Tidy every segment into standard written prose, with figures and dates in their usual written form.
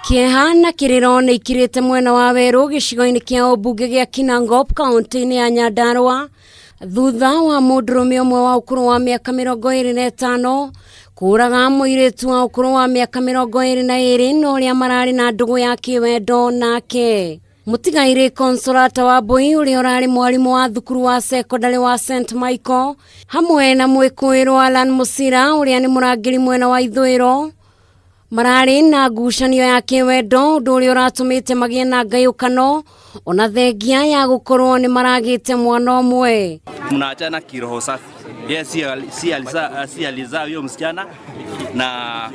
Kĩeha na kĩrĩro nĩ ikirĩte mwena wa werũ gĩcigo-inĩ kĩa ũmbunge gĩa Kinangop kaũntĩ-inĩ ya Nyandarua thutha wa mũndũrũme ũmwe wa ũkũrũ wa mĩaka 25 kũraga mũirĩtu wa ũkũrũ wa mĩaka 22 na ũrĩa mararĩ na ndũgũ ya kĩwendo nake. Mũtigairĩ Consolata Wambui ũrĩa ũrarĩ mwarimũ wa thukuru wa sekondarĩ wa St Michael hamwe na mwĩkũĩrwo Alan Musira ũrĩa nĩ mũrangĩri mwena wa ithũĩro mararĩ na ngucanio ya kĩwendo ũndũ ũrĩa ũratũmĩte magĩe na ngayũkano ona thengia ya gũkorwo nĩ maragĩte mwana ũmwe. Mnaachana kiroho safi. Yeye si alizaa huyo msichana na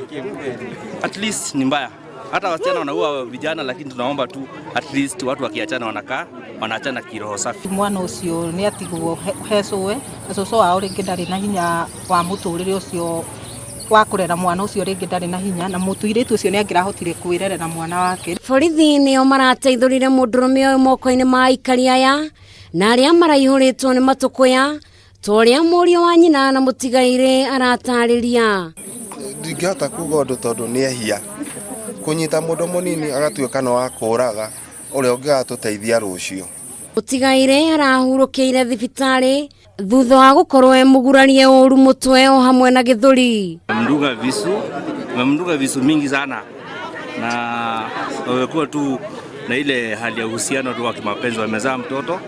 at least ni mbaya. Hata wasichana wanaua vijana, lakini tunaomba tu at least watu wakiachana wanakaa wanaachana kiroho safi. Mwana ũcio nĩ atigwo he cũwe na cũcũ wao rĩngĩ ndarĩ na hinya wa mũtũrĩre ũcio wa kũrera mwana ũcio, rĩngĩ ndarĩ na hinya na mũtũirĩtu ũcio nĩ angĩrahotire kwĩrerera mwana wake. Borithi nĩo marateithũrire mũndũrũme ũyũ moko-inĩ ma aikari aya na arĩa maraihũrĩtwo nĩ matũkũya ta ũrĩa mũriũ wa nyina na mũtigairĩ aratarĩria. Ndingĩhota kuga ũndũ tondũ nĩ ehia kũnyita mũndũ mũnini agatuĩka nĩ wa kũraga ũrĩa ũngĩgatũteithia rũciũ. Mũtigairĩ arahurũkĩire thibitarĩ thutha wa gũkorwo e mũgurarie ũru mũtwe o hamwe na gĩthũri. Amemdunga visu, amemdunga visu mingi sana na wamekuwa tu na ile hali ya uhusiano tu wa kimapenzi, wamezaa mtoto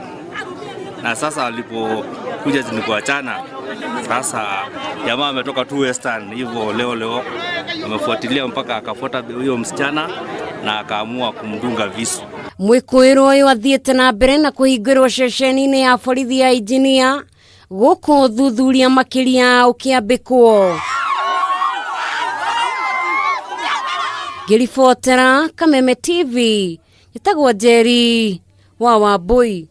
na sasa walipokuja ni kuachana. Sasa jamaa ametoka tu Western hivyo leo leo amefuatilia mpaka akafuata huyo msichana na akaamua kumdunga visu. Mwĩkũĩrwo ũyũ athiĩte na mbere na kũhingĩrwo ceceni-inĩ ya borithi ya injinia gũkũ thuthuria makĩria ũkĩambĩkwo. Ngĩribotera Kameme TV, njĩtagwo Njeri wa Wambui.